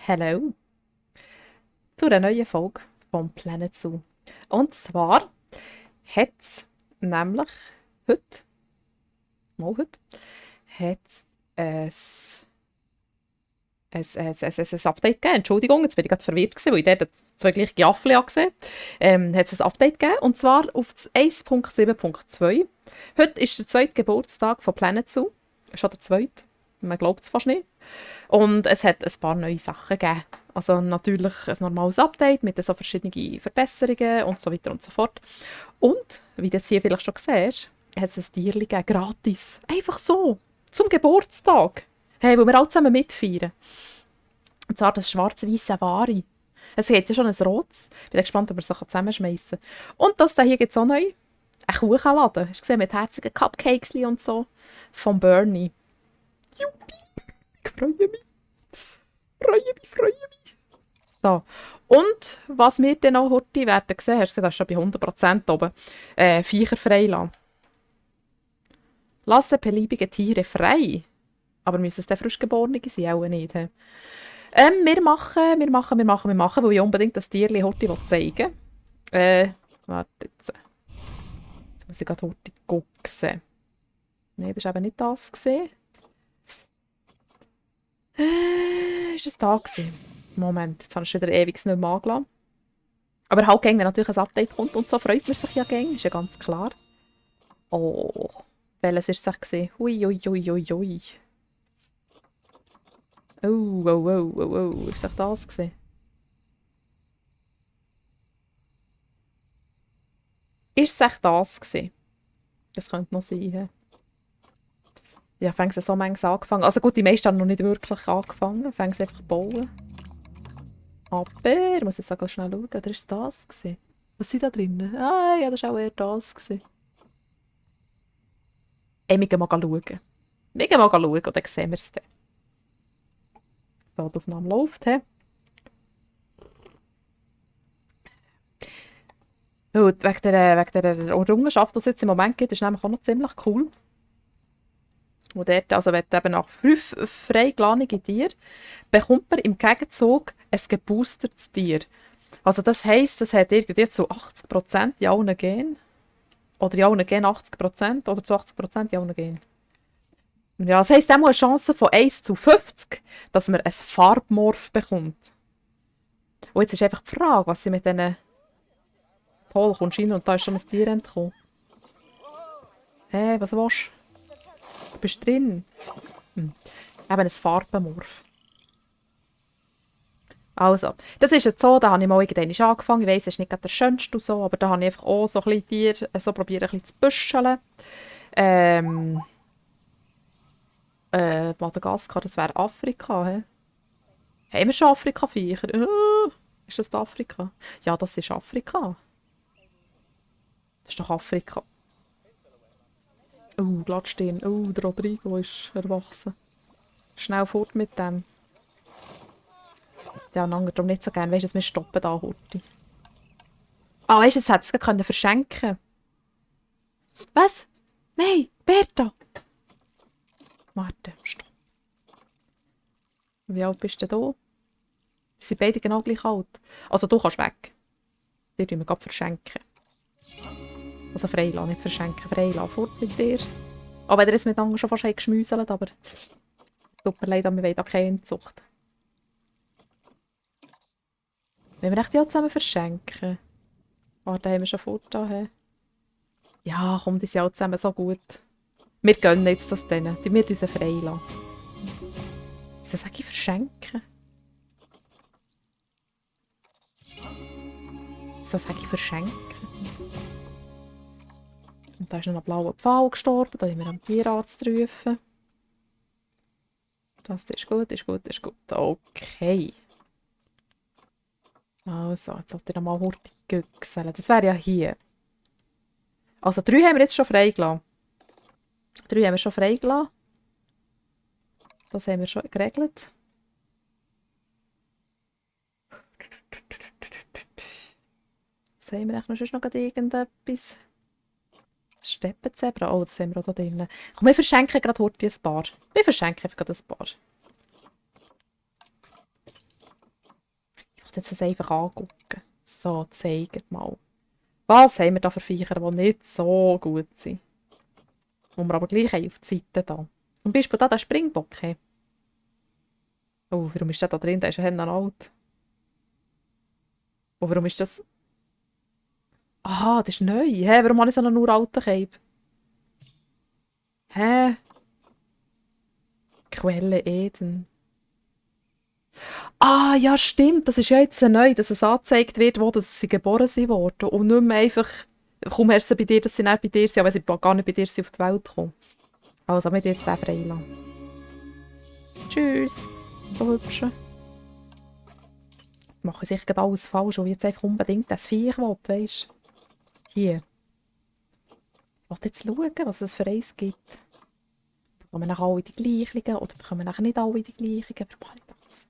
Hallo zu einer neuen Folge vom Planet Zoo. Und zwar hat es nämlich heute, mal heute, hat's ein Update gegeben. Entschuldigung, jetzt bin ich gerade verwirrt gewesen, weil ich dort zwei gleiche Gaffel gesehen habe. Hat es ein Update gegeben, und zwar auf das 1.7.2. Heute ist der zweite Geburtstag von Planet Zoo. Schon der zweite. Man glaubt es fast nicht. Und es hat ein paar neue Sachen gegeben. Also natürlich ein normales Update mit so verschiedenen Verbesserungen und so weiter und so fort. Und, wie du jetzt hier vielleicht schon siehst, hat es ein Tierchen gegeben, gratis. Einfach so, zum Geburtstag. Hey, wo wir alle zusammen mitfeiern. Und zwar das schwarz-weisse Wari. Es gibt ja schon ein rotes. Bin gespannt, ob wir es zusammenschmeißen kann. Und das hier gibt es auch neu. Ein Kuchenladen. Hast du gesehen, mit herzigen Cupcakes und so. Von Bernie. Juppie. Ich freue mich. Freue mich. So. Und was wir dann auch heute werden sehen, hast du gesehen, das ist schon bei 100% oben. Viecher freilassen. Lasse beliebige Tiere frei. Aber müssen es dann Frischgeborene sein? Auch nicht. He? Wir machen, weil ich unbedingt das Tierchen heute zeigen will. Warte jetzt. Jetzt muss ich gerade heute gucken. Nein, das war eben nicht das. Ist das da gewesen? Moment, jetzt habe ich wieder ewig nicht mehr angelassen. Aber halt, wenn natürlich ein Update kommt und so, freut man sich ja gäng, ist ja ganz klar. Oh, welches war es gewesen? Hui, ui, ui, ui, ui. Oh, ist das gewesen? Ist es das gewesen? Das könnte noch sein. He? Ja, fängt es so manchmal angefangen. Also gut, die meisten haben noch nicht wirklich angefangen. Fängt es einfach bauen. Aber, ich muss jetzt schnell schauen, oder ist es das gewesen? Was sind da drin? Ah, ja, das war auch eher das gewesen. Ey, wir gehen mal schauen. Wir gehen mal schauen und dann sehen wir es dann. So, die Aufnahme läuft. He? Und wegen der Errungenschaft, die es jetzt im Moment gibt, ist nämlich auch noch ziemlich cool. Und dort, also wenn eben nach 5 freigeladenen Tieren, bekommt man im Gegenzug ein geboostertes Tier. Also das heisst, das hat irgendwie zu 80% in allen Genen. Oder in allen Genen 80%. Oder zu 80% in allen Genen. Ja, das heisst, auch eine Chance von 1:50, dass man ein Farbmorph bekommt. Und jetzt ist einfach die Frage, was sie mit diesen Toll, kommst rein und da ist schon ein Tier entkommen. Hä, was willst du? Du bist drin. Eben ein Farbenmorph. Also, das ist jetzt so, da habe ich mal irgendwann angefangen. Ich weiss, es ist nicht gerade der schönste und so, aber da habe ich einfach auch so ein bisschen Tiere so probiert, ein bisschen zu büscheln. Madagaskar, das wäre Afrika, hä? Haben wir schon Afrika-Viecher? Ist das Afrika? Ja, das ist Afrika. Das ist doch Afrika. Glattstirn. Der Rodrigo ist erwachsen. Schnell fort mit dem. Ja, Nanger darum nicht so gerne. Weißt du, wir stoppen da heute. Ah, weißt du, das hätte es gerade verschenken können. Was? Nein, Berta! Warte, stopp. Wie alt bist du denn? Sie sind beide genau gleich alt. Also du kannst weg. Die tun wir gerade verschenken. Also freilassen, nicht verschenken. Freilassen, fort mit dir. Auch wenn ihr jetzt miteinander schon fast geschmüselt, aber es tut mir leid, wir wollen da keine Inzucht. Wollen wir echt die auch zusammen verschenken? Warte, haben wir schon vorgetan. Ja, komm, die sind auch zusammen so gut. Wir gönnen jetzt das denen. Die müssen uns freilassen. Wieso sage ich verschenken? Wieso sage ich verschenken? Und da ist noch ein blauer Pfahl gestorben. Da müssen wir am Tierarzt rufen. Das ist gut, ist gut, ist gut. Okay. Also, jetzt sollte ich noch mal hurtig güchseln. Das wäre ja hier. Also 3 haben wir jetzt schon freigelassen. 3 haben wir schon freigelassen. Das haben wir schon geregelt. Was haben wir eigentlich noch irgendetwas? Das Steppenzebra. Oh, das haben wir auch da drin. Komm, wir verschenken gerade heute ein paar. Wir verschenken einfach gerade ein paar. Jetzt das einfach angucken. So, zeigt mal. Was haben wir da für Viecher, die nicht so gut sind? Wo wir aber gleich haben auf die Seite da. Zum Beispiel da der Springbock. Hey. Oh, warum ist der da drin? Der ist ja noch alt. Oh, warum ist das... Aha, das ist neu. Hä, warum habe ich so einen uralten Cape? Hä? Quelle Eden. Ah, ja, stimmt. Das ist ja jetzt neu, dass es angezeigt wird, wo dass sie geboren sind worden. Und nicht mehr einfach, komm erst bei dir, dass sie nicht bei dir sind, aber sie gar nicht bei dir sind auf die Welt kommen. Also, wir jetzt den freilassen. Tschüss, so hübsche. Jetzt mache ich sicher gerade alles falsch, und jetzt einfach unbedingt das Viech will, weisst du? Hier. Ich will jetzt schauen, was es für eins gibt. Bekommen nachher alle die gleichen oder bekommen nachher nicht alle die gleichen? Warum habe ich das?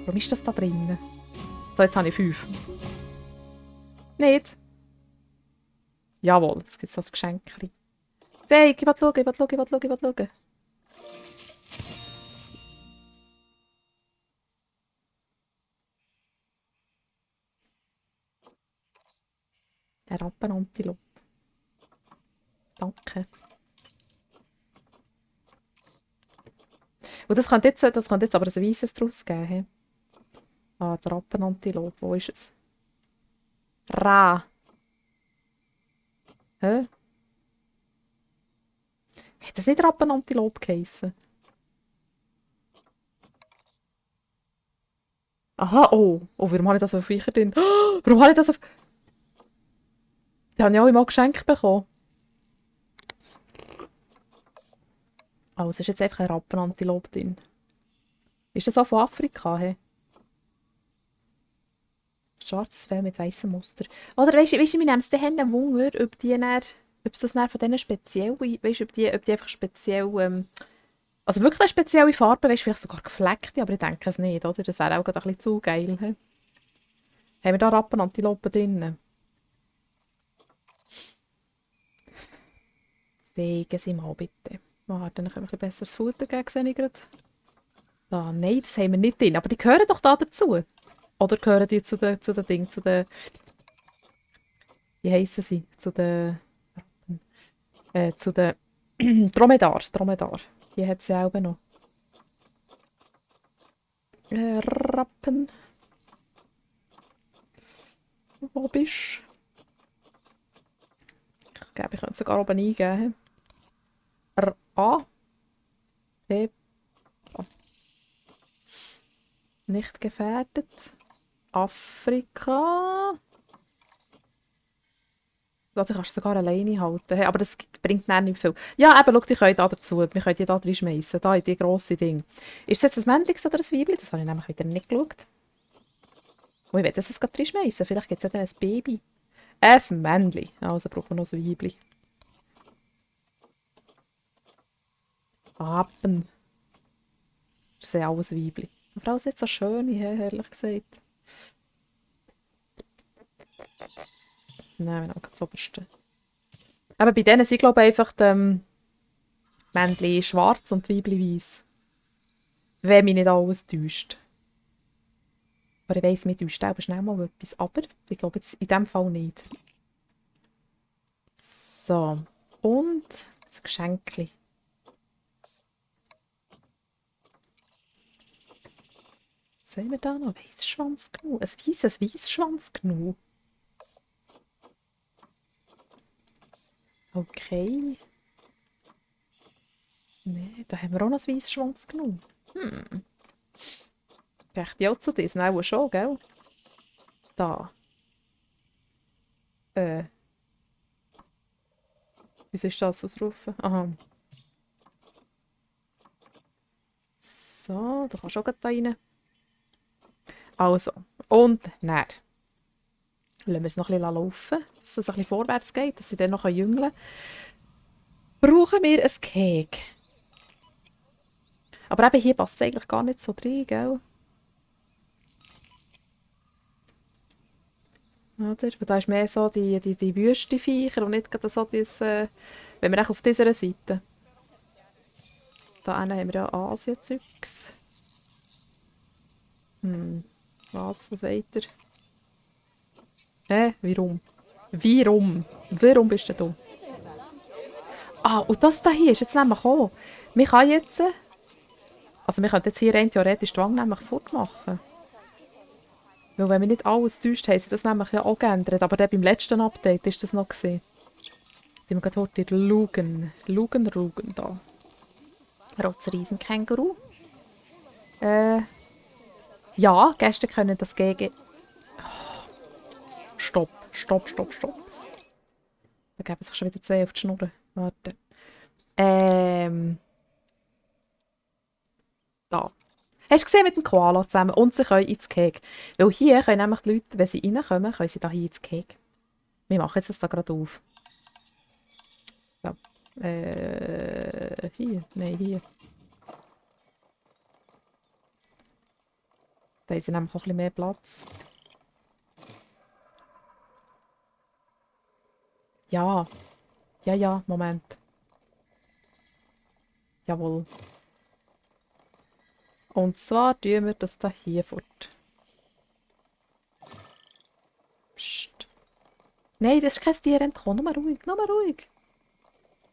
Warum ist das da drin? So, jetzt habe ich 5. Nicht? Jawohl, jetzt gibt es das Geschenk. Zeig, ich will schauen, ich will schauen, ich will schauen, ich will schauen. Ein Rappenantilope. Danke. Und das könnte jetzt aber ein weißes daraus geben. He? Ah, der Rappenantilope, wo ist es? Ra. Hä? Hat das nicht Rappenantilope geheissen? Aha, oh. Oh, warum habe ich das auf Viecher drin? Oh, warum habe ich das auf... Die habe ich alle mal geschenkt bekommen. Oh, es ist jetzt einfach ein Rappenantilope drin. Ist das auch von Afrika? He? Schwarzes Fell mit weißem Muster. Oder weißt du, wir nehmen es dann Wunder, ob die dann, ob es das dann von denen speziell, weißt du, ob die einfach speziell, also wirklich eine spezielle Farbe, weißt du, vielleicht sogar gefleckte, aber ich denke es nicht, oder? Das wäre auch gerade ein bisschen zu geil. He? Haben wir da Rappenantilopen drin? Zeigen Sie mal bitte. Warte, dann können wir ein bisschen besseres Futter geben, sehe ich gerade. Ah, nein, das haben wir nicht drin, aber die gehören doch da dazu. Oder gehören die zu den Dingen, zu den, wie heissen sie? Zu den Dromedar. Die hat sie auch noch. Rappen. Wo bist du? Ich glaube, ich könnte es sogar oben eingeben. A. B. A. Nicht gefährdet. Afrika. Also kannst du sogar alleine halten. Hey, aber das bringt dann nicht viel. Ja, eben, schau, die können da dazu. Wir können die da reinschmeissen. Da in die grosse Ding. Ist es jetzt ein Männliches oder ein Weibchen? Das habe ich nämlich wieder nicht geschaut. Oh, ich will das gerade reinschmeissen. Vielleicht gibt es ja dann ein Baby. Ein Männchen. Also brauchen wir noch ein Weibchen. Rappen. Das sind alles Weibchen. Aber alles nicht so schön, ehrlich gesagt. Nein, wir haben das oberste. Aber bei denen sind, glaube ich, einfach die Männchen schwarz und die Weibchen weiss. Wenn mich nicht alles täuscht. Aber ich weiss, mir täuscht selber schnell mal etwas. Aber ich glaube jetzt in diesem Fall nicht. So. Und das Geschenkchen. Was haben wir da noch? Weissschwanzgnu. Ein weisses Weissschwanzgnu. Okay. Nee, da haben wir auch noch ein Weissschwanzgnu. Recht ja zu diesen auch schon, gell? Da. Wieso ist das ausrufen? Aha. So, da kannst du auch gleich da rein. Also, und dann lassen wir es noch ein bisschen laufen, dass es ein bisschen vorwärts geht, dass sie dann noch jüngeln können. Brauchen wir ein Cake. Aber eben hier passt es eigentlich gar nicht so rein, gell? Oder? Weil da ist mehr so die Wüstenviecher und nicht gerade so das, wenn wir auf dieser Seite. Da hinten haben wir ja Asien-Zeugs. Was sagt ihr? Hä? Warum? Warum? Warum bist du dumm? Ah, und das da hier ist jetzt nämlich auch. Wir können jetzt... Also wir könnten jetzt hier rein theoretisch die Wange nämlich fortmachen. Weil wenn wir nicht alles täuscht, haben sie das nämlich ja auch geändert. Aber dann beim letzten Update ist das noch gesehen. Die wir gerade heute schauen. Schauen da. Rotes Riesenkänguru. Ja, Gäste können das gegen... Stopp. Da geben sich schon wieder 2 auf die Schnur. Warte. Da. Hast du gesehen mit dem Koala zusammen? Und sie können ins Cake. Weil hier können nämlich die Leute, wenn sie reinkommen, können sie da hier ins Cake. Wir machen jetzt das da gerade auf. So. Hier. Nein, hier. Da haben sie nämlich auch ein bisschen mehr Platz. Ja. Ja, Moment. Jawohl. Und zwar tun wir das da hier fort. Psst. Nein, das ist kein Tier entkommen. Nur mal ruhig.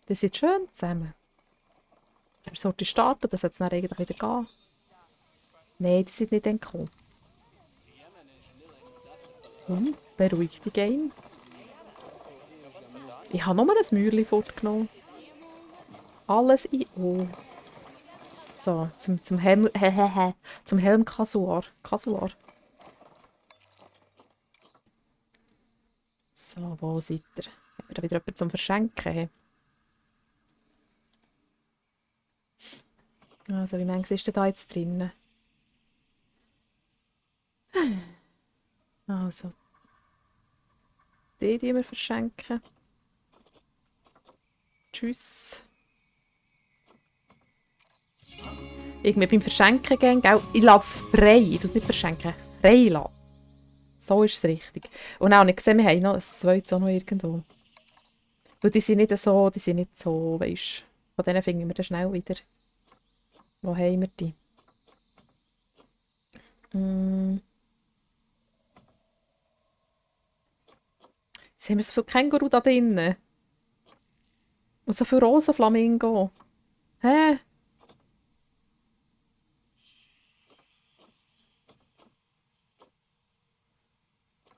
Die sind schön zusammen. Der sollte starten, das sollte es dann eigentlich wieder gehen. Nein, die sind nicht entkommen. Beruhig dich, Game. Ich habe nur ein Mäuerchen fortgenommen. Alles in O. So, zum Helm... zum Helm Kasuar. So, wo seid ihr? Haben wir da wieder jemanden zum Verschenken? Also, wie manches ist denn da jetzt drin? Also, die wir verschenken. Tschüss. Irgendwie beim Verschenken gehen, gell? Ich lasse es frei. Ich tue es nicht verschenken. Frei lassen. So ist es richtig. Und auch nicht gesehen, wir haben noch ein zweites auch noch irgendwo. Weil die sind nicht so, weisst du. Von denen finden wir dann schnell wieder. Wo haben wir die? Jetzt haben wir so viel Känguru da drinnen. Und so viel Rosenflamingo. Hä?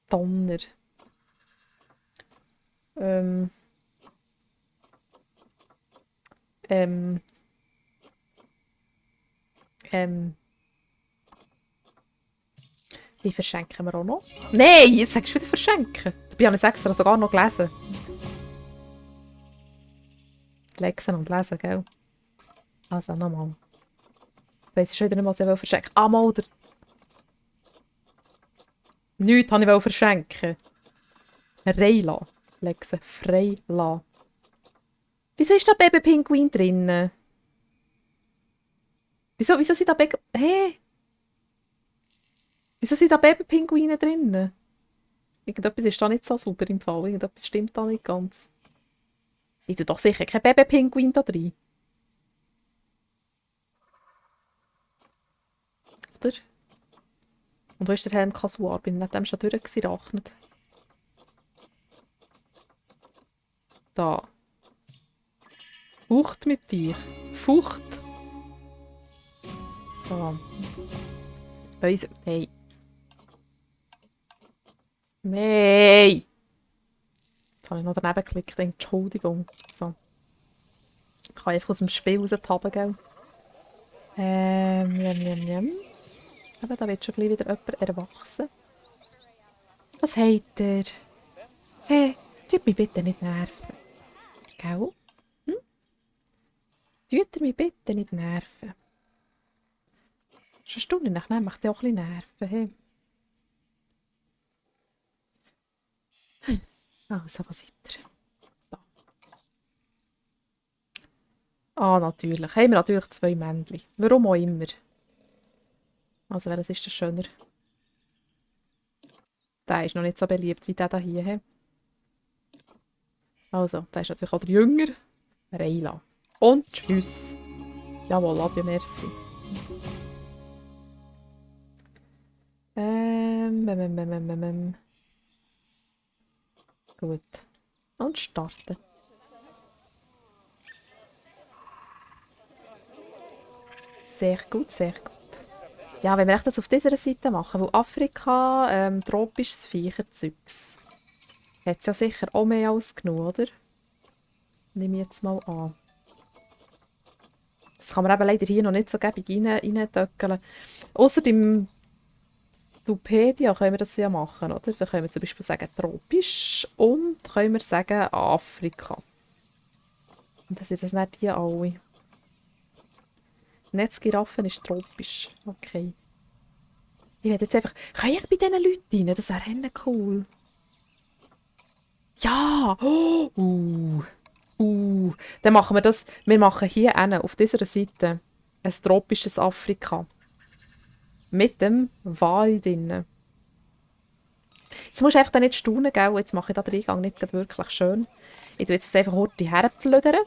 Donner. Ähm. Ähm. Die verschenken wir auch noch. Nein, jetzt sagst du wieder verschenken. Dabei habe ich es extra sogar noch gelesen. Lesen und lesen, gell? Also, nochmal. Jetzt weiss ich schon wieder nicht, was ich verschenken will. Ah, mal, oder... Nichts wollte ich verschenken. Frei lassen. Lexen, frei lassen. Wieso ist da Babypinguin drin? Wieso sind da Baby... Hä? Wieso sind da Babypinguine drin? Irgendetwas ist da nicht so super im Fall. Irgendetwas stimmt da nicht ganz. Ich tue doch sicher kein Babypinguin da drin. Oder? Und wo ist der Helm Kasuar? Bin ich nach dem schon durchgerechnet? Da. Fucht mit dir. Fucht. So. Hey. Nein! Jetzt habe ich noch daneben geklickt. Entschuldigung. So. Ich kann einfach aus dem Spiel raustappen, gell? Aber da wird schon gleich wieder jemand erwachsen. Was habt ihr? Hey, tut mich bitte nicht nerven. Gell? Tut ihr mich bitte nicht nerven. Schon Stunden nach nämlich auch ein bisschen nerven. Hey. Also, was seid ihr? Da. Ah, natürlich. Haben wir natürlich 2 Männchen. Warum auch immer. Also, welches ist das schöner? Der ist noch nicht so beliebt wie der hier. He? Also, der ist natürlich auch der Jünger. Reila. Und tschüss. Jawohl, adieu, merci. Gut. Und starten. Sehr gut, sehr gut. Ja, wenn wir echt das auf dieser Seite machen, wo Afrika tropisches Viechenzeugs. Hat es ja sicher auch mehr als genug, oder? Nehme ich jetzt mal an. Das kann man eben leider hier noch nicht so gäbig reindöckeln. Ausser im Wikipedia können wir das ja machen, oder? Da können wir zum Beispiel sagen tropisch und können wir sagen Afrika. Und dann sind das nicht die alle. Netzgiraffen ist tropisch. Okay. Ich werde jetzt einfach... Kann ich bei diesen Leuten rein? Das wäre cool. Ja! Oh, Dann machen wir das. Wir machen hier hinten, auf dieser Seite ein tropisches Afrika. Mit dem Wal drinnen. Jetzt musst du einfach nicht staunen, gell? Jetzt mache ich da den Eingang nicht wirklich schön. Ich tue jetzt einfach heute herpflödern.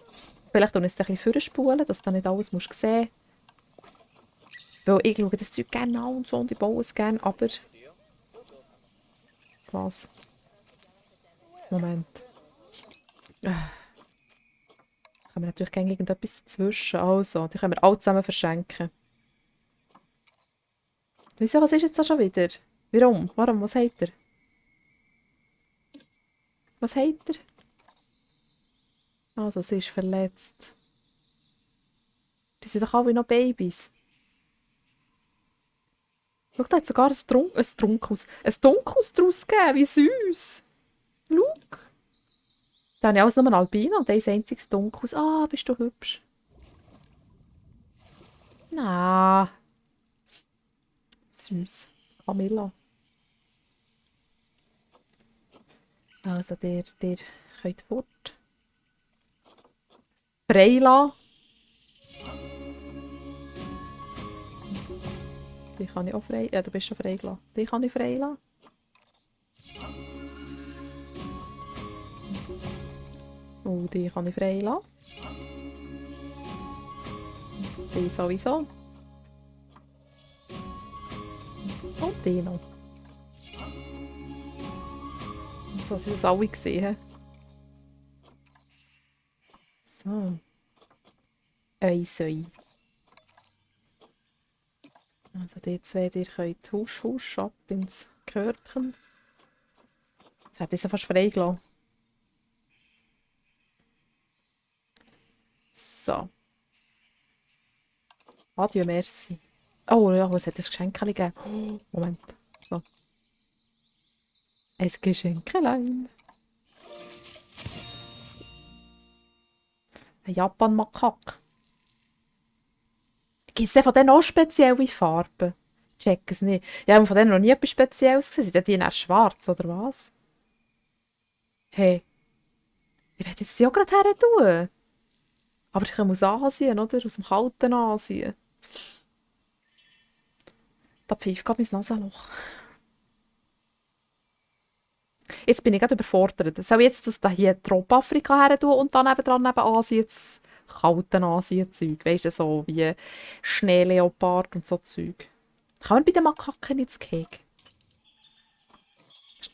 Vielleicht tue ich es ein bisschen vorspulen, dass du nicht alles musst sehen musst. Weil ich schaue das Zeug gerne an und so und ich baue es gerne, aber... Was? Moment. Haben wir natürlich gerne irgendetwas dazwischen. Also, die können wir alle zusammen verschenken. Wieso, was ist jetzt da schon wieder? Warum? Warum? Was hat er? Was hat er? Also, sie ist verletzt. Die sind doch alle noch Babys. Schau, da hat sogar ein Dunkelhaus daraus gegeben. Wie süß. Schau. Da habe ich alles nur ein Albino und ein einziges Dunkelhaus. Ah, bist du hübsch. Na, süß. Camilla. Also, der könnt fort. Freila. Die kann ich auch frei... Ja, du bist schon freigelassen. Die kann ich freilassen. Oh, die kann ich freilassen. Die sowieso. Und die noch. So sind das alle gesehen. So. Eisei. Also die zwei, die könnt husch husch ab ins Körbchen. Jetzt hätte ich sie fast freigelassen. So. Adieu, merci. Oh ja, was hat das Geschenk gegeben? Oh, Moment. So. Ein Geschenkelein. Ein Japan-Makak. Gibt es von denen auch spezielle Farben? Check es nicht. Ja, ich habe von denen noch nie etwas Spezielles gesehen. Sind die dann schwarz, oder was? Hey, ich werde jetzt die auch gerade her tun. Aber ich komme aus Asien, oder? Aus dem kalten Asien. Da pfeift gerade mein Nasenloch. Jetzt bin ich gerade überfordert. Soll ich jetzt das da hier Tropafrika her tun und dann nebendran neben Asien das kalte Asien-Zeug? Weißt du, so wie Schneeleopard und so Zeug. Kann man bei den Makaken ins Kek?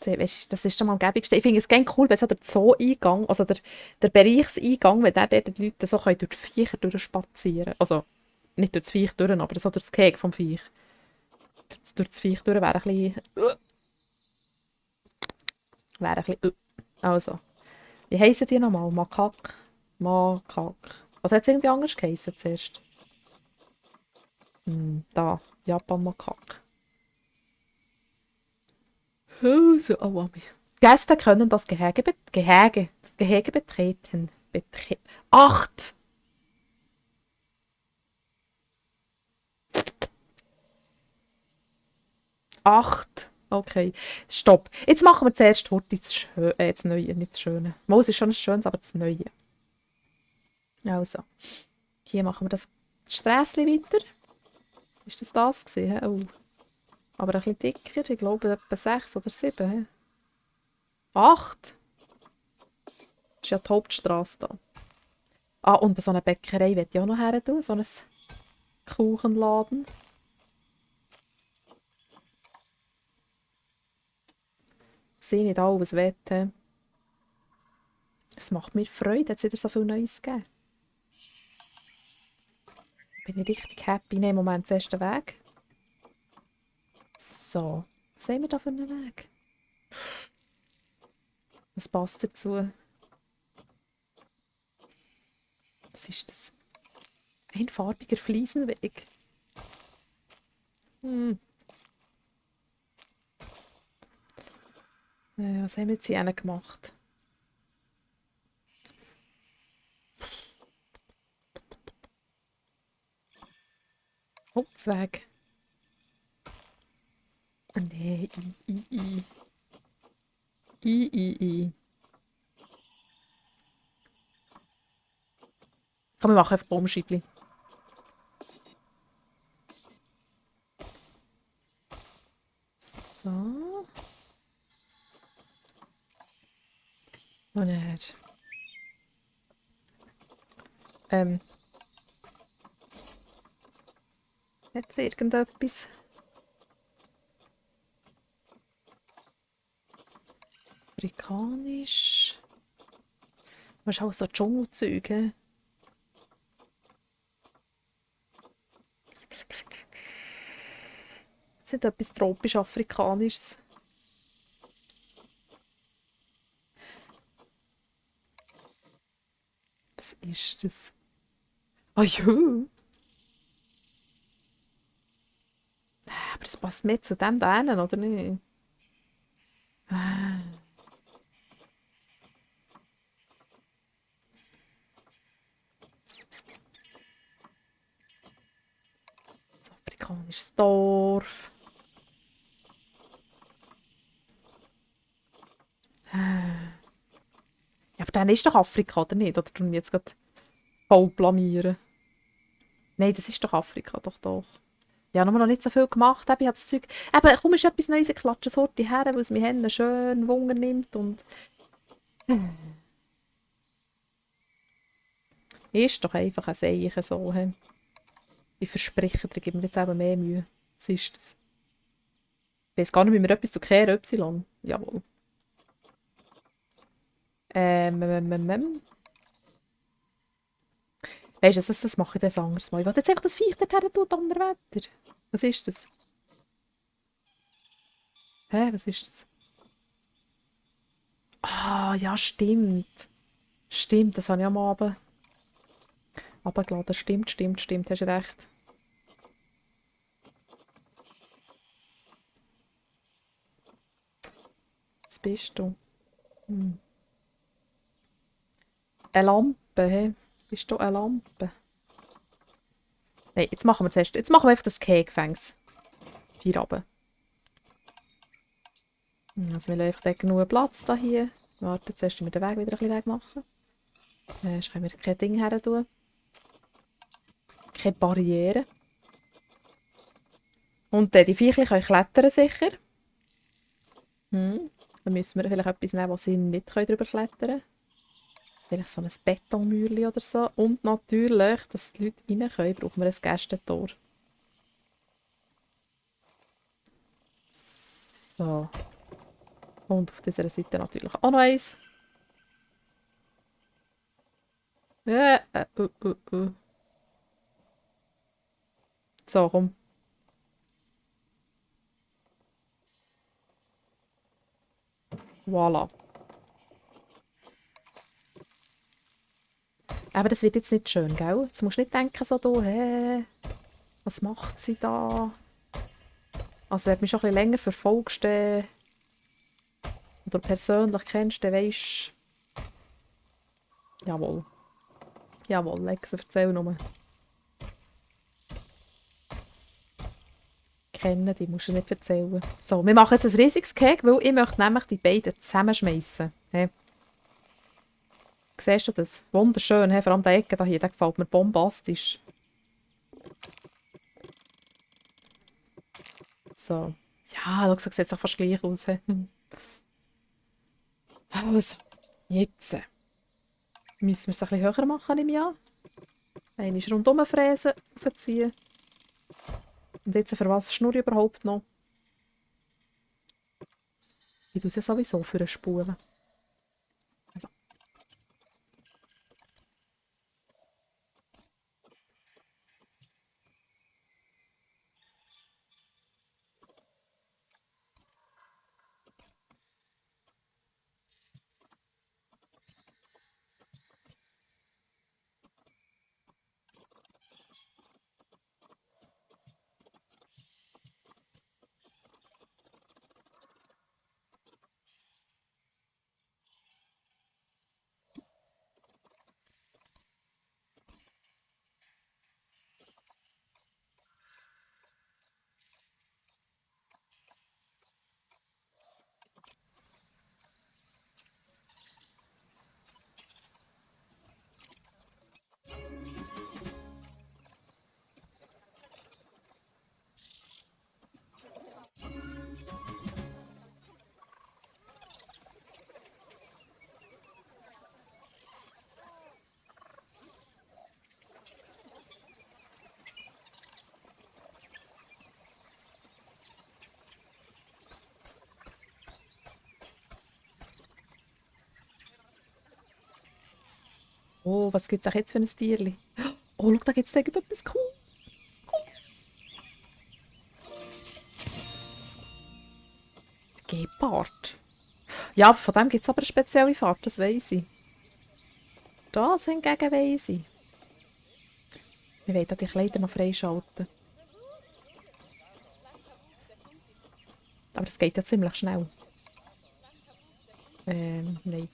Weißt du, das ist schon mal am gäbigsten. Ich finde es gerne cool, wenn so der Zoo-Eingang, also der Bereichseingang, wenn der dort die Leute so durch die Viecher durchspazieren können. Also, nicht durch das Viech durch, aber so durch das Kek vom Viech. Durch das Viech durch wäre ein bisschen... Wäre ein bisschen... Also, wie heissen die nochmal? Makak? Makak. Was hat es irgendwie anders geheissen zuerst? Da, Japan-Makak. Also, oh, Mami. Gäste können das Gehege betreten. 8! 8! Okay, stopp. Jetzt machen wir zuerst heute das Neue, nicht das Schöne. Mal, es ist schon ein Schönes, aber das Neue. Also, hier machen wir das Strässchen weiter. Ist das gewesen? Oh. Aber ein bisschen dicker, ich glaube etwa 6 oder 7. 8? Das ist ja die Hauptstrasse da. Ah, und so eine Bäckerei will ich auch noch her tun, so ein Kuchenladen. sehe nicht alles wette. Es macht mir Freude, hat es wieder so viel Neues gegeben. Bin ich richtig happy. Nehmen im Moment den ersten Weg. So, was wollen wir da für einen Weg? Was passt dazu? Was ist das? Ein farbiger Fliesenweg. Hm. Was haben wir jetzt hier gemacht? Holzweg. Nee, i. Komm, wir machen einfach Baumscheibli. So. Und dann. Jetzt irgendetwas. Afrikanisch. Was ist auch so Dschungelzeug, hä? Das ist nicht etwas tropisch-afrikanisches. Was ist das? Ah ja! Aber das passt mehr zu dem da hinten, oder nicht? Das afrikanisches Dorf. Ja, aber dann ist doch Afrika, oder nicht? Oder tun wir jetzt gerade voll blamieren? Nein, das ist doch Afrika, doch, doch. Ja, noch nicht so viel gemacht. Ich habe das Zeug... Eben, komm, ist etwas Neues, ich klatsche es heute her, weil es mir Hände schön Wunder nimmt und... Ist doch einfach ein Seichen so. He. Ich verspreche dir, gib mir jetzt eben mehr Mühe. Was ist das? Ich weiß gar nicht, wie wir etwas zu kehren, Y. Jawohl. Weißt du, das mache ich dann ein anderes Mal. Ich will jetzt einfach das Viech dorthin tun, Donnerwetter. Was ist das? Hä, was ist das? Ah, ja, stimmt. Stimmt, das habe ich am Abend runtergeladen. Stimmt, hast recht. Was bist du? Hm. Eine Lampe, hä? Bist du eine Lampe? Nein, jetzt machen wir zuerst. Jetzt machen wir einfach das Kegefängs. Vier runter. Also wir lassen einfach dort genug Platz da hier. Warte, zuerst müssen wir den Weg wieder ein bisschen weg machen. Sonst können wir kein Ding her tun. Keine Barriere. Und die Viecher können klettern sicher. Dann müssen wir vielleicht etwas nehmen, wo sie nicht drüber klettern können. Vielleicht so ein Betonmauerchen oder so. Und natürlich, dass die Leute rein können, brauchen wir ein Gästentor. So. Und auf dieser Seite natürlich auch noch eins. So, komm. Voilà. Aber das wird jetzt nicht schön, gell? Jetzt musst du nicht denken, so, du, was macht sie da? Also, wenn du mich schon ein bisschen länger verfolgst oder persönlich kennst, dann weisst du. Jawohl. Jawohl, Lex, erzähl nur. Kennen, die musst du nicht erzählen. So, wir machen jetzt ein riesiges Cake, weil ich möchte nämlich die beiden zusammenschmeißen. Hey. Siehst du das? Wunderschön, hey? Vor allem der Ecke hier, der gefällt mir bombastisch. So. Ja, schau, sieht auch fast gleich aus. Hey. Also, jetzt müssen wir es ein bisschen höher machen im Jahr. Einmal rundum fräsen, aufziehen. Und jetzt, für was schnurre ich überhaupt noch? Ich tue es ja sowieso für eine Spule. Also. Oh, was gibt es jetzt für ein Tierli? Oh, schau, da gibt es irgendetwas cool. Gepard. Ja, von dem gibt es aber eine spezielle Farbe, das weiss ich. Das hingegen weiss ich. Wir wollen die Kleider noch freischalten. Aber das geht ja ziemlich schnell. Nein.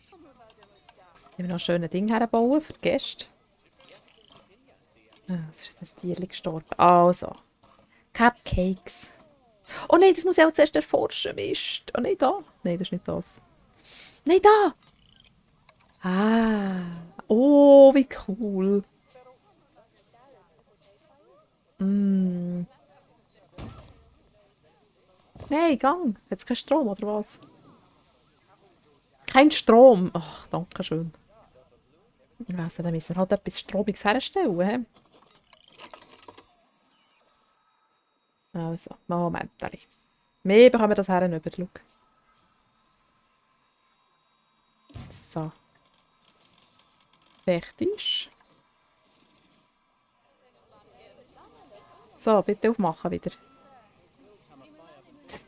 Ich will noch ein schönes Ding herbauen für die Gäste. Ah, es ist das Tierli gestorben. Also, Cupcakes. Oh nein, das muss ich auch zuerst erforschen. Mist. Oh nein, da. Nein, das ist nicht das. Nein, da. Ah. Oh, wie cool. Mm. Nein, Gang. Hat es keinen Strom, oder was? Kein Strom. Ach, danke schön. Also, dann müssen wir halt etwas Stromiges herstellen. He? Also, Moment. Wir bekommen das her über. Schau. So. Fertig. So, bitte aufmachen wieder.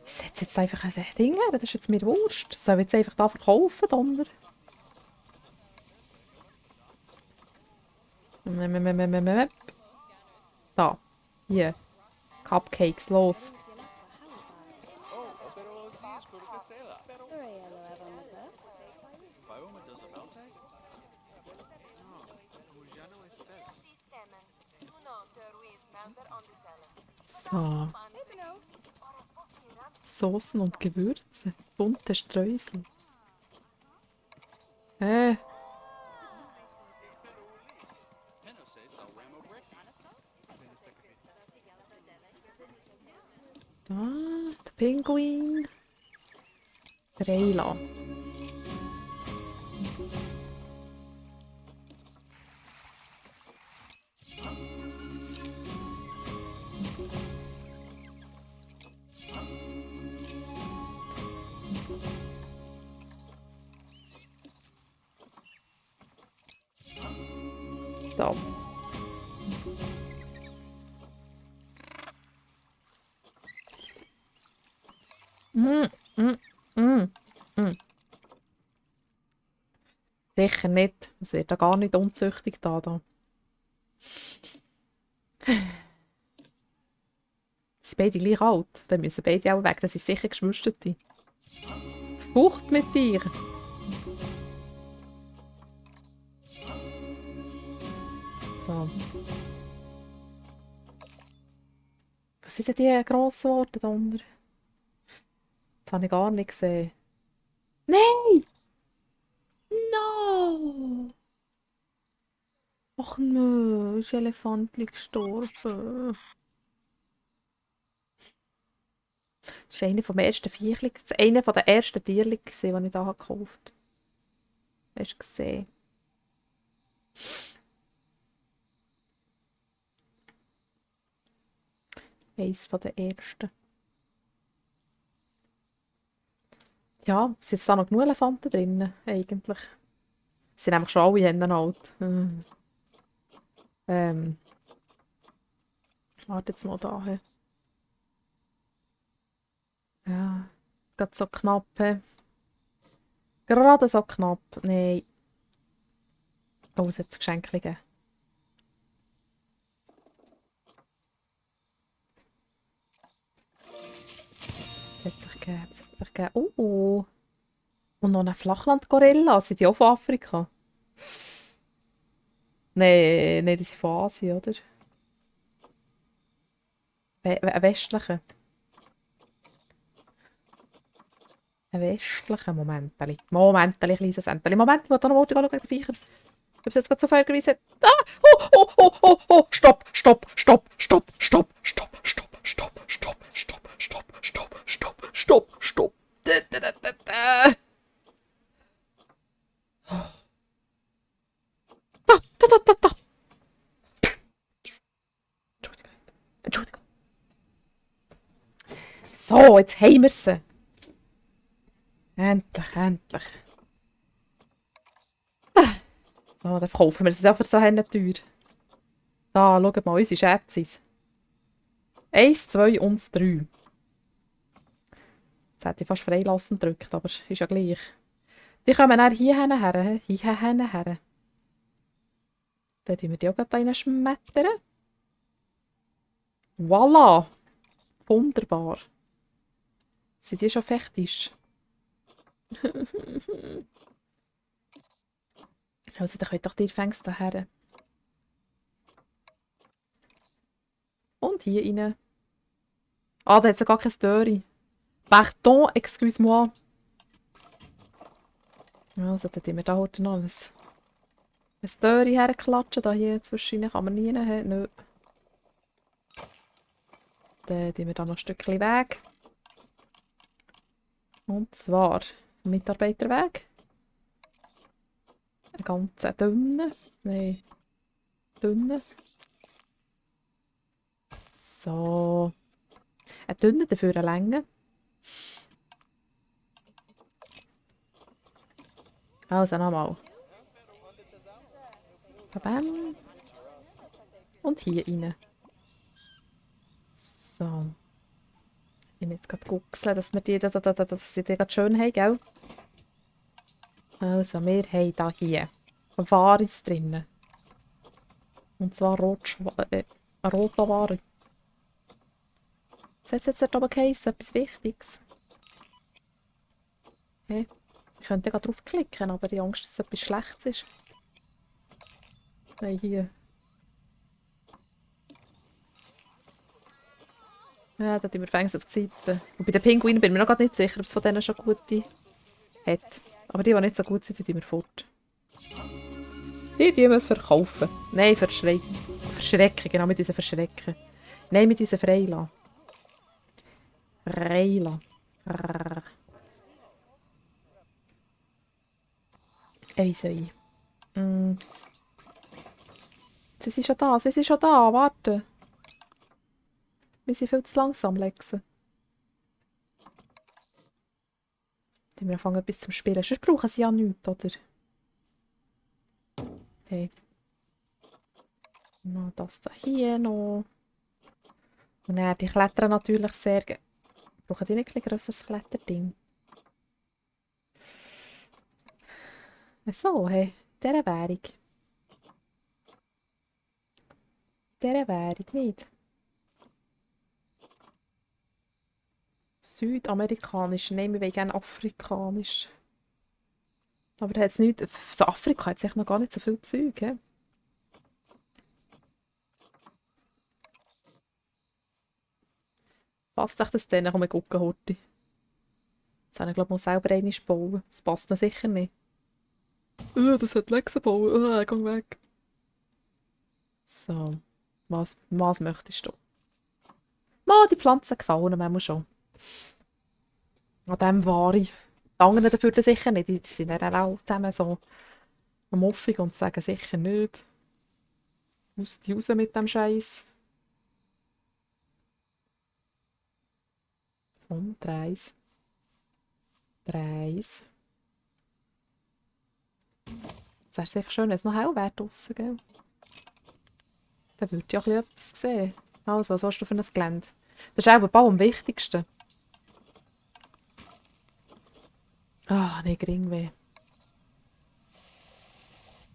Ich setze jetzt einfach ein Ding her. Das ist jetzt mir Wurst. Soll ich jetzt einfach da verkaufen, Donner? Da. Hier. Cupcakes, los. So. Soßen und Gewürze. Bunte Streusel. Äh, da. Der Pinguin. Der Eila. So. Mm, mm, mm, mm. Sicher nicht. Es wird da gar nicht unzüchtig da. Sie sind beide gleich alt. Dann müssen beide auch weg. Das sind sicher Geschwisterte. Fucht mit dir. So. Was sind denn die grossen Worte da unten? Das habe ich gar nicht gesehen. Nein! No! Ach nö, ist Elefantli gestorben. Das ist einer der ersten Viechli, einer der ersten Tierli, die ich hier gekauft habe. Hast du gesehen? Eins der ersten. Ja, sind jetzt da noch genug Elefanten drin, eigentlich? Sind nämlich schon alle Hennen alt. Ähm, warte jetzt mal da. Hä? Ja, gerade so knapp. Hä? Gerade so knapp. Nein. Oh, es hat das Geschenk gegeben. Es hat sich gegeben, es hat sich gegeben. Oh. Und noch eine Flachland-Gorilla. Sind die auch von Afrika? Nein, nein, die sind von Asien, oder? Ein westlicher. Ein westlicher. Momentali. Momentali, kleines Enteli. Moment, ich will da noch schauen, die Viecher. Ich habe es jetzt gerade so vergessen. Ah! Oh, oh, oh, oh, oh! Stopp, stopp, stopp, stopp, stopp, stopp, stopp, stopp, stopp, stopp, stopp, stopp, stopp, stopp, stopp. Da, da, da, da, da. Da, da, da, da, da. Entschuldigung, Entschuldigung. So, jetzt haben wir sie. Endlich, endlich. So, dann kaufen wir sie ja für so eine teuer. Da, schaut mal, unsere Schätzchen. 1, 2 und 3. Jetzt hätte ich fast freilassen gedrückt, aber ist ja gleich. Die kommen dann hierhin her. Hierhin her. Dann tun wir die auch gleich reinschmettern. Voilà! Wunderbar. Sind die schon fechtisch? Also, dann könnt doch die fängst daher. Und hier rein. Ah, da hat es gar keine Störe. Pardon, excuse-moi. Also, dann tun wir da heute noch ein Störe herklatschen. Da hier zwischen kann man nie haben. Nö. Dann tun wir da noch ein Stückchen Weg. Und zwar Mitarbeiterweg. Einen ganz dünnen. Nein, dünnen. So. Einen dünnen, dafür eine Länge. Also nochmal. Bam. Und hier rein. So. Ich muss jetzt gerade gucken, dass wir dass sie die gerade schön haben, gell? Also, wir haben da hier Varis drin. Und zwar rote Ware. Was hat jetzt dort oben geheißen? Etwas Wichtiges? Okay. Ich könnte ja draufklicken, aber die Angst, dass es etwas Schlechtes ist. Nein, hier. Ja, da tun wir fängs auf die Seite. Und bei den Pinguinen bin ich mir noch grad nicht sicher, ob es von denen schon gute hat. Aber die nicht so gut sind, die tun wir fort. Die tun wir verkaufen. Nein, verschrecken. Genau, mit unseren verschrecken. Nein, mit unseren freilassen. Freilassen. Wie soll ich? Sie sind schon da, sie sind schon da, warte. Wir sind viel zu langsam, Lexen. Die wir anfangen bis zum Spielen. Sonst brauchen sie ja nichts, oder? Hey. Noch das da hier noch. Und dann, die klettern natürlich sehr. Brauchen die nicht ein grösseres Kletterding? So, hey. Dieser Währung. Dieser Währung nicht. Südamerikanisch. Nein, wir wollen gerne afrikanisch. Aber da hat es nichts. So Afrika hat sich noch gar nicht so viel Zeug, he? Passt euch das denn? Komm, wir gucken heute. Das habe ich, glaube ich, mal selber einmal bauen. Das passt mir sicher nicht. Das hat Lex gebaut. Geh weg. So. Was möchtest du? Mal, die Pflanzen gefallen mir schon. An dem war ich. Die anderen dafür dann sicher nicht. Die sind dann auch zusammen so am Muffig und sagen sicher nicht. Aus die raus mit dem Scheiß. Und Reis. Der Eis. Jetzt wäre es einfach schön, wenn es noch hell wäre draussen, gell? Dann würde ich auch ein bisschen etwas sehen. Also, was hast du für ein Gelände? Das ist auch bald am wichtigsten. Ah, nein, Geringweh.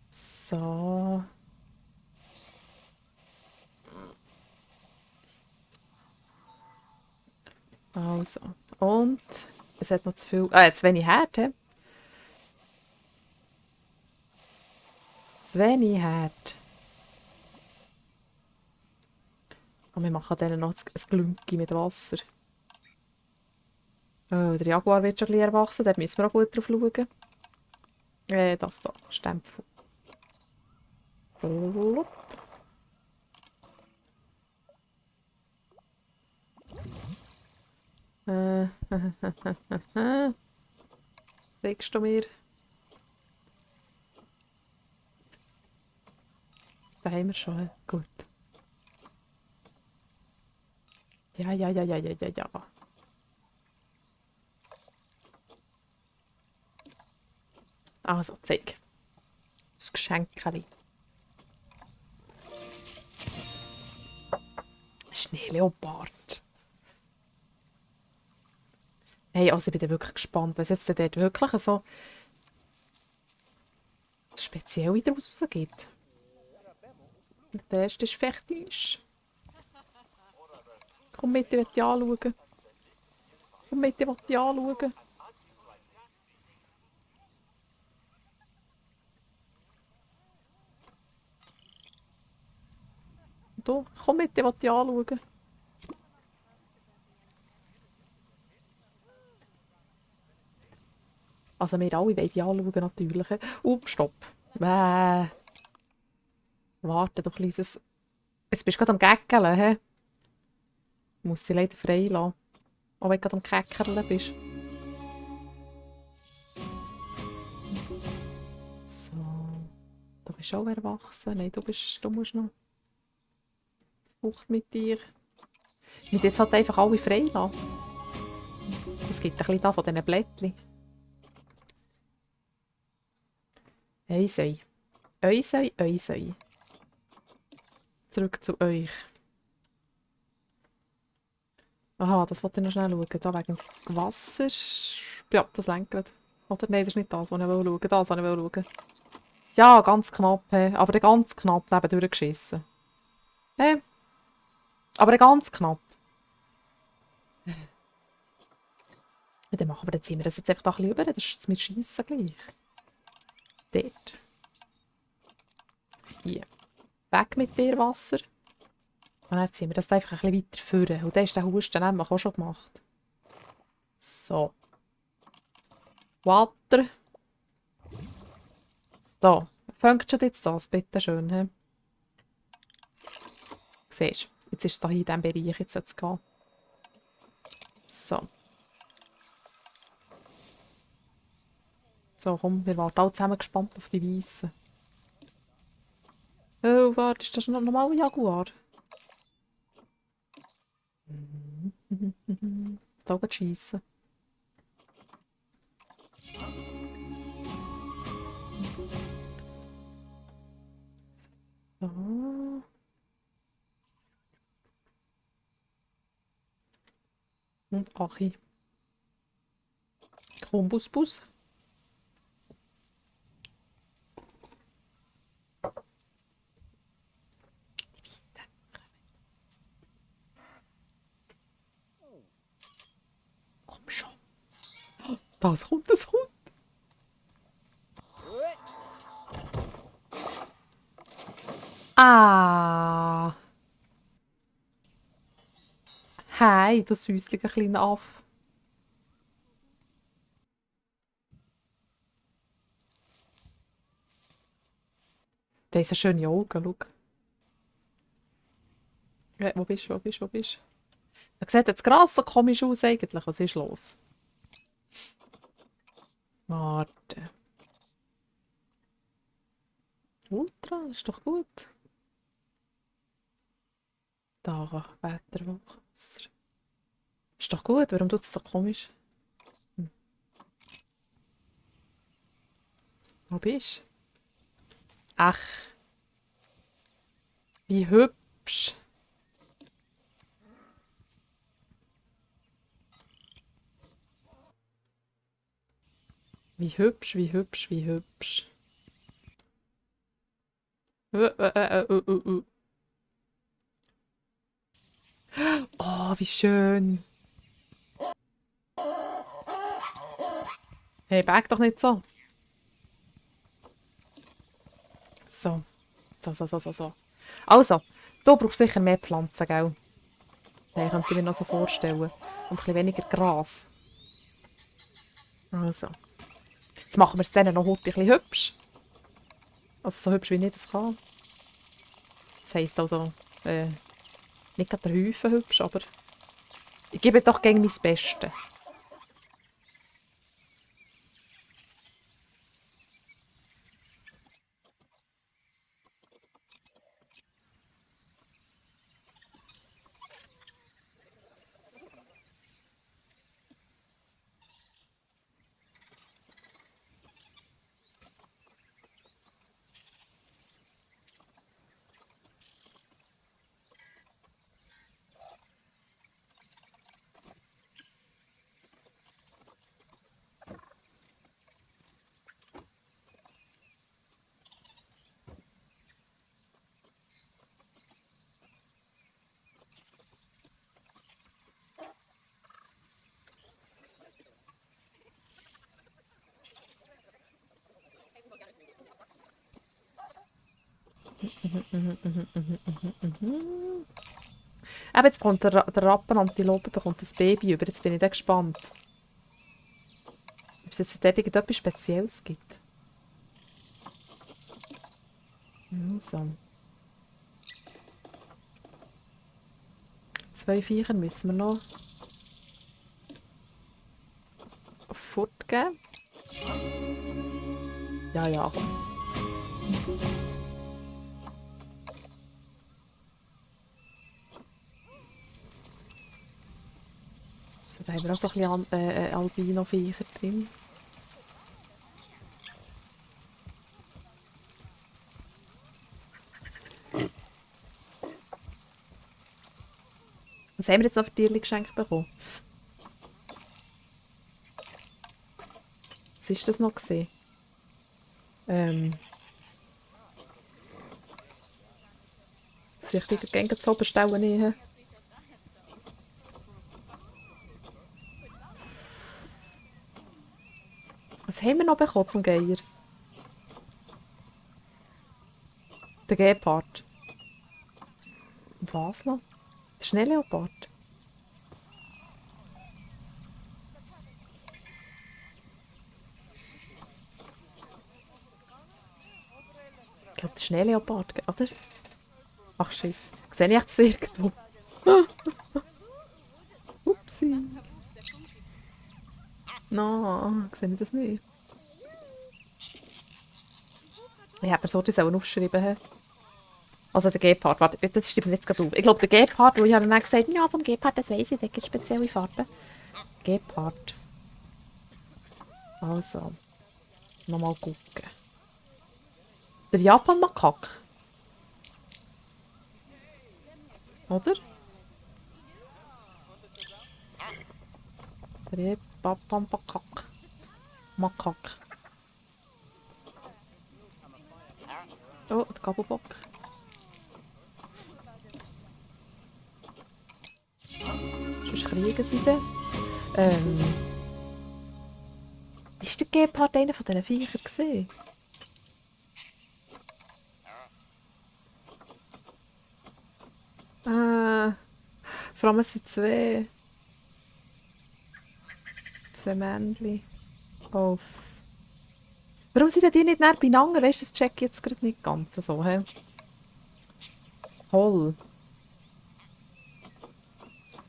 So. Also. Und es hat noch zu viel. Zu wenig Herd, hä? Zu wenig Herd. Und wir machen dann noch ein Glünki mit Wasser. Oh, der Jaguar wird schon ein bisschen erwachsen, da müssen wir auch gut drauf schauen. Das da, Stempel. Blub. Zeigst du mir? Da haben wir schon, hä? Gut. Ja, ja, ja, ja, ja, ja, ja. Also, zeig. Das Geschenkchen. Schneeleopard. Hey, also ich bin da wirklich gespannt, was jetzt dort wirklich so speziell daraus rausgeht. Der erste ist Fechtisch. Komm mit, ich will dich anschauen. Komm mit, ich will dich anschauen. Du, komm mit, ich will dich anschauen. Also wir alle wollen dich anschauen, natürlich. Stopp. Warte doch, kleines... Jetzt bist du gerade am Gäckeln, hä? Ich muss dich leider frei lassen. Auch wenn du gerade am Käckerlen bist. So. Du bist auch erwachsen. Nein, du musst noch... Bucht mit dir. Ich will jetzt halt einfach alle frei lassen. Es gibt ein bisschen da von diesen Blättchen. Eisei. Eisei, Eisei. Zurück zu euch. Aha, das wollte ich noch schnell schauen. Da wegen Wasser. Ja, das lenkt gerade. Oder? Nein, das ist nicht das, was ich schauen will. Das, was ich schauen. Ja, ganz knapp. Aber dann ganz knapp nebendurch geschissen. Aber dann ganz knapp. Ja, dann ziehen wir das jetzt einfach da ein bisschen rüber. Das ist jetzt mit Schiessen gleich. Dort. Hier. Weg mit dir, Wasser. Und dann ziehen wir das einfach ein bisschen weiter führen. Und dann ist der Husten nämlich auch schon gemacht. So. Water. So. Funktioniert jetzt das, bitte schön. He? Siehst du, jetzt ist es hier in diesem Bereich, jetzt soll es gehen. So. So, komm, wir warten alle zusammen gespannt auf die Weissen. Oh, warte, ist das noch ein normaler Jaguar? Da geht schiessen. So. Und Achi. Komm, Bus, Bus. Komm schon. Das kommt, das kommt. Ah. Hey, du süßlicher kleiner Aff. Der ist eine schöne Augen, schau. Wo bist du, wo bist du, wo bist du? Der sieht jetzt krass so komisch aus eigentlich. Was ist los? Warte. Ultra, ist doch gut. Da, Wetterwasser. Ist doch gut, warum tut es so komisch? Hm. Wo bist du? Ach, wie hübsch. Wie hübsch, wie hübsch, wie hübsch. Äh. Oh, wie schön. Hey, bag doch nicht so. So. So. Also, du brauchst sicher mehr Pflanzen, gell? Nein, könnte ich mir noch so vorstellen. Und ein bisschen weniger Gras. Also. Jetzt machen wir es denen noch heute ein bisschen hübsch. Also so hübsch, wie ich das kann. Das heisst also, nicht gerade der Häufen hübsch, aber ich gebe doch gegen mein Bestes. Aber jetzt bekommt der Rappenantilope bekommt das Baby über. Jetzt bin ich da gespannt. Ob es jetzt dort irgendetwas Spezielles gibt. So. 2 Viecher müssen wir noch fortgeben. Ja. So, da haben wir auch so ein bisschen Albino-Viecher drin. Was haben wir jetzt noch für Tierchen geschenkt bekommen? Was war das noch gewesen? Soll ich die gerne zu oben stellen? Was haben wir noch bekommen zum Geier? Der Gepard. Und was noch? Der Schneeleopard. Ich glaube, der Schneeleopard, oder? Ach shit. Sehe ich das irgendwo? Upsi. No, sehe ich das nicht? Ich hätte mir so das auch aufgeschrieben. He. Also der Gepard, warte, das stimmt jetzt gerade auf. Ich glaube, der Gepard, wo ich habe dann gesagt, ja, vom Gepard, das weiss ich, der gibt spezielle Farben. Gepard. Also, nochmal gucken. Der Japan-Makak. Oder? Der Japan-Makak. Makak. Oh, der Gabelbock. Sonst kriegen sie den. Ist der Gepard einer von diesen Viechern gesehen? Vor allem es sind zwei Männchen. Oh. Warum sind die nicht näher beieinander? Weißt du, das check ich jetzt gerade nicht ganz so. He? Toll.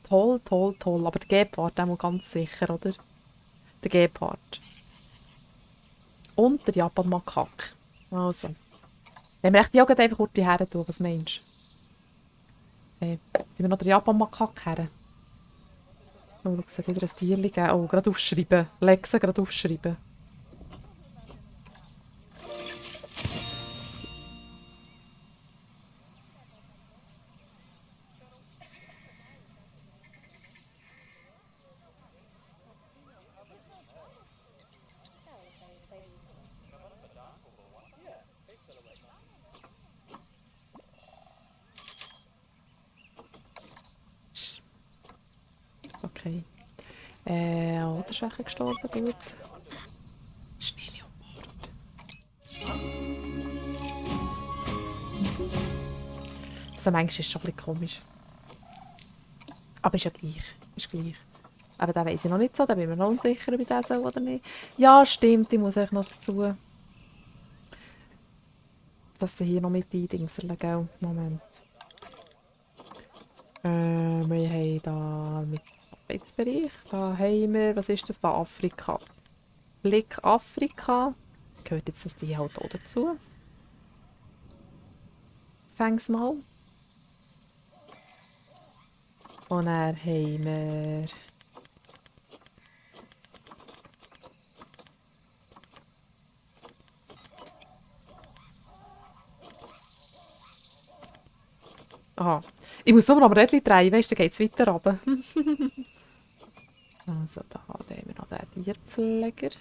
Toll. Aber der Gepard, der muss ganz sicher, oder? Der Gepard. Und der Japan-Makak. Also. Wenn wir echt die Jugend einfach kurz her tun, was meinst du? Hey, tun wir noch den Japan-Makak her? Oh, schau, es hat wieder ein Tierchen gegeben. Oh, gerade aufschreiben. Lexa, gerade aufschreiben. okay. Oh, der ist welcher gestorben, gut. Schneeleopard. Also manchmal ist es schon ein bisschen komisch. Aber ist ja gleich. Ist gleich. Aber den weiss ich noch nicht so, da bin ich mir noch unsicher, ob ich den soll oder nicht. Ja, stimmt, ich muss euch noch dazu, dass sie hier noch mit eindingseln, gell? Moment. Wir haben da mit Arbeitsbereich, da haben wir, was ist das da? Afrika. Blick Afrika. Gehört jetzt das die halt auch dazu? Fäng's mal. Und dann haben wir... Aha. Ich muss aber noch ein Rädchen drehen, weißt du, dann geht es weiter runter. Also da haben wir noch den Tierpfleger.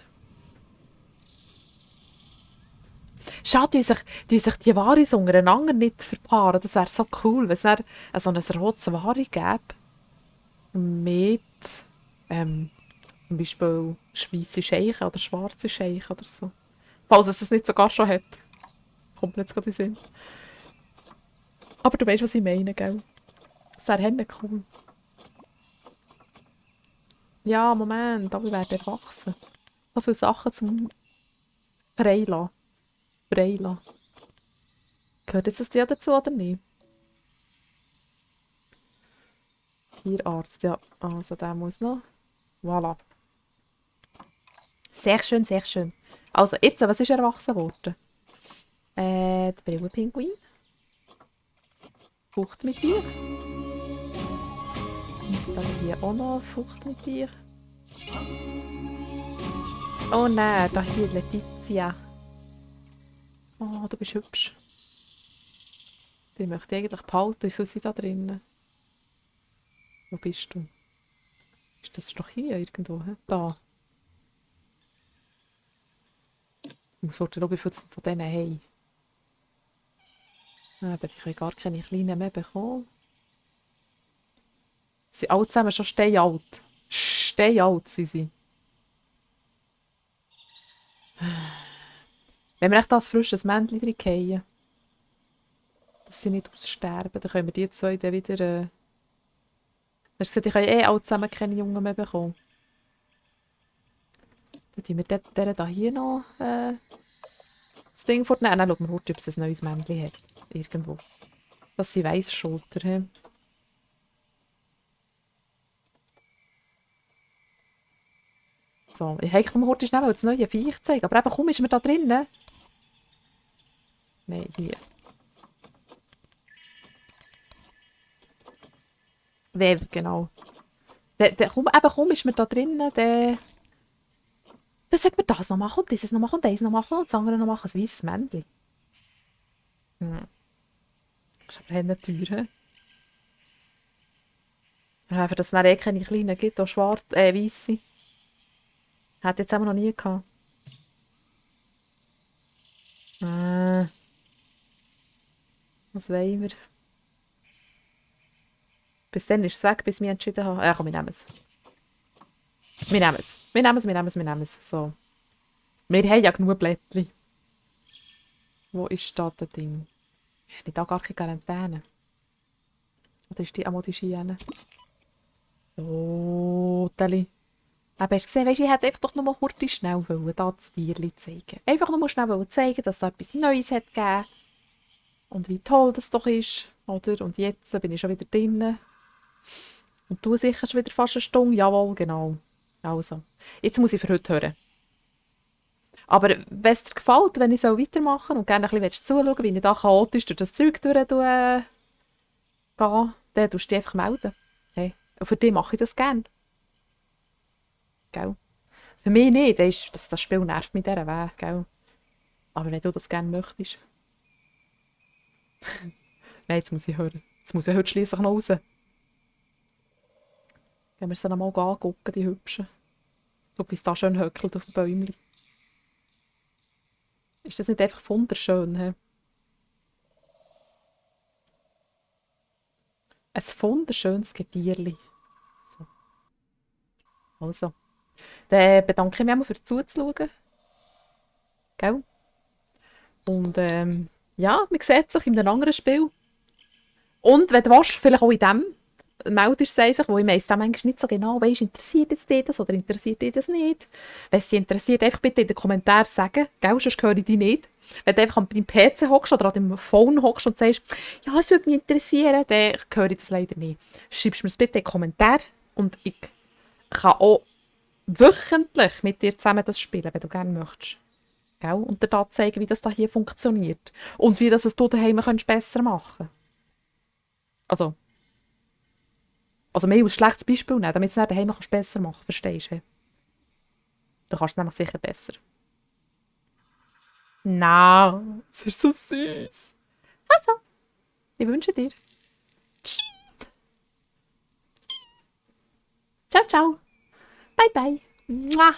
Schade, dass sich die Waris untereinander nicht verpaaren. Das wäre so cool, wenn es dann so ein rotes Wari gäbe. Mit zum Beispiel weiße Scheichen oder schwarze Scheichen oder so. Falls es das nicht sogar schon hat. Kommt mir jetzt gerade in den Sinn. Aber du weißt, was ich meine, gell? Das wäre helle cool. Ja, Moment, aber ich werde erwachsen. So viele Sachen zum Freilassen. Freilassen. Gehört jetzt das ja dazu oder nicht? Tierarzt, ja. Also der muss noch. Voilà. Sehr schön, sehr schön. Also jetzt, was ist erwachsen worden? Der Brillenpinguin. Fucht mit dir. Dann hier auch noch Fucht mit dir. Oh nein, da hier Letizia. Oh, du bist hübsch. Die möchte ich eigentlich behalten. Wie viele sind da drinnen? Wo bist du? Ist das doch hier irgendwo? He? Da. Ich muss schauen, wie viele von denen haben. Aber ich habe gar keine kleinen mehr bekommen. Sie sind alle zusammen schon steinalt. Steinalt sind sie. Wenn wir echt das frisches Männchen reingehen, dass sie nicht aussterben, dann können wir die zwei dann wieder... Hast du gesagt, ich kann alle zusammen keine Jungen mehr bekommen. Dann tun wir der hier noch das Ding vornehmen. Dann schauen wir heute, ob es ein neues Männchen hat. Irgendwo. Das sind Weissschulter. He? So, ich wollte nur heute schnell das neue Viech zeigen. Aber eben, komm, ist mir da drinnen? Nein, hier. Weber, genau. Komm, ist mir da drinnen, dann sagt mir das noch machen und dieses noch machen und dieses noch machen und das andere noch machen. Ein weisses Männchen. Hm. Das ist aber eine teuer. Einfach, dass es dann keine kleinen gibt, auch schwarz, weisse. Hat jetzt auch noch nie gehabt. Was wollen wir? Bis dann ist es weg, bis wir entschieden haben. Ja, komm, wir nehmen es. Wir nehmen es. Wir nehmen es, wir nehmen es, wir nehmen es. So. Wir haben ja genug Blättchen. Wo ist da das Ding? Habe ich da gar keine Quarantäne? Oder ist die einmal die Schiene? So, Teli. Aber hast du gesehen, weißt, ich hätte einfach doch nur kurz schnell wollen, da das Tierchen zeigen. Einfach nur schnell wollen zeigen, dass da etwas Neues hat gegeben. Und wie toll das doch ist. Oder? Und jetzt bin ich schon wieder drinnen. Und du sicher schon wieder fast eine Stunde. Jawohl, genau. Also, jetzt muss ich für heute hören. Aber wenn es dir gefällt, wenn ich so weitermachen und gerne ein bisschen zuschauen, wie ich da chaotisch durch das Zeug durchgehe, dann tust du dich einfach melden. Hey. Und für dich mache ich das gerne. Gell? Für mich nicht, das Spiel nervt mich dieser Weg. Gell? Aber wenn du das gerne möchtest. Nein, jetzt muss ich hören. Jetzt muss ich heute schliesslich noch raus. Gehen wir sie noch mal angucken, die Hübschen. Schau, wie es da schön höckelt auf dem Bäumchen. Ist das nicht einfach wunderschön? He? Ein wunderschönes Getierli. So. Also, dann bedanke ich mich einmal für zuzuschauen. Gell? Und ja, man sieht sich in einem anderen Spiel. Und wenn du willst, vielleicht auch in dem, meldest du es einfach, weil ich weiss dann manchmal nicht so genau, weisst, interessiert jetzt dich das oder interessiert dich das nicht. Wenn es dich interessiert, einfach bitte in den Kommentaren sagen, gell, sonst höre ich dich nicht. Wenn du einfach an deinem PC hockst oder an deinem Phone hockst und sagst, ja, es würde mich interessieren, dann höre ich das leider nicht. Schreibst mir es bitte in den Kommentaren und ich kann auch wöchentlich mit dir zusammen das spielen, wenn du gerne möchtest. Gell? Und dir da zeigen, wie das da hier funktioniert. Und wie das es du daheim könntest besser machen. Also, mehr als schlechtes Beispiel nehmen, damit du es daheim kannst besser machen kannst. Verstehst du? Du kannst es nämlich sicher besser. Na, es ist so süß. Also, ich wünsche dir. Ciao, ciao. Bye, bye. Mua.